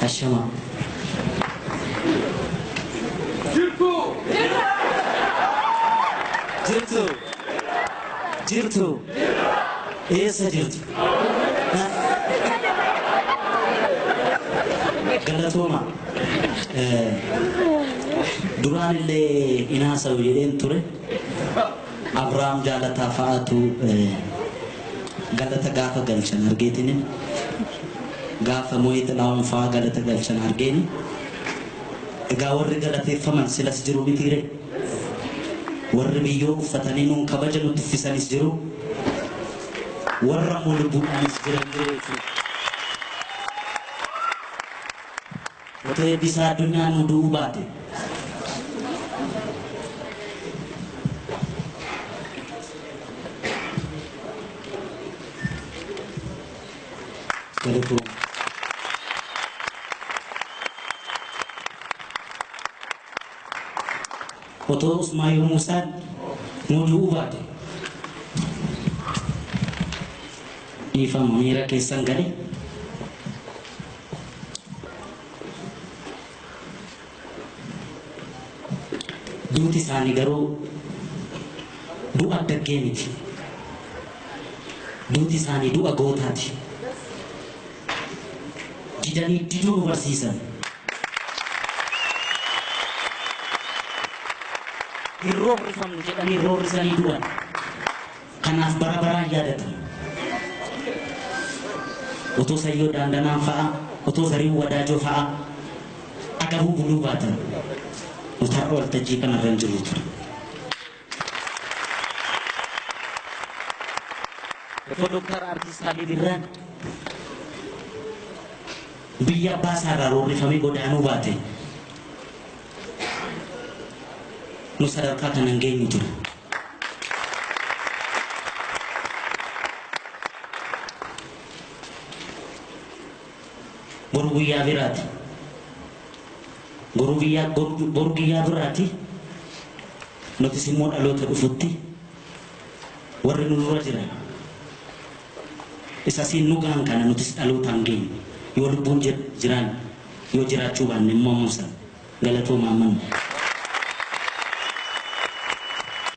Ashama. Jirtu! Jirtu. Jirtu. Eessa jirtu? Galatooma. Duraan illee inaasa'u jedheen ture. Abrahaam Jaalataa fa'aatu galata gaafa galchan argeetinin gaafa Mo'ee Xilahuun fa'aa galata galchan argeeni. Egaa warri galateeffaman silas jiru mitiire. Warri biyyoo uffatanii nuun kabaja nutti uffisanis jiru. Warra immoo lubbuudhaanis jiran jiru jechuudha. Otoo Eebbisaa Addunyaa nu du'uu baate. Galatooma. Otoo Usmaayyoo Muusaan nu du'uu baate. Dhiifama miira keessan gale. Duuti isaanii garuu du'a addaggee miti. Duuti isaanii du'a gootaati. Didanii diduu nu barsiisan. Hin roorrifamnu jedhanii roorrisanii du'an. Kanaaf bara baraan yaadatamu. Otoo Sayyoo Daandanaan fa'a, otoo Zarihuun Wadaajoo fa'a agabuu buluu baatan. Nuti har'a waltajjii kanarra hin jirru ture. Otoo Dooktar Artiist Alii Birraan biyya abbaa isaarraa roorrifamee godaanuu baate nu sadarkaa kana hin geenyu ture. Boru guyyaa biraati. Boru guyyaa boru guyyaa biraati. Nutis immoo dhaloota dhufutti warri nu dura jiran isa siin nu gahan kana nutis dhalootaan geenyu. Yoo lubbuun jiraan yoo jiraachuu baanne immoo ammoo sana galatoomaa manna.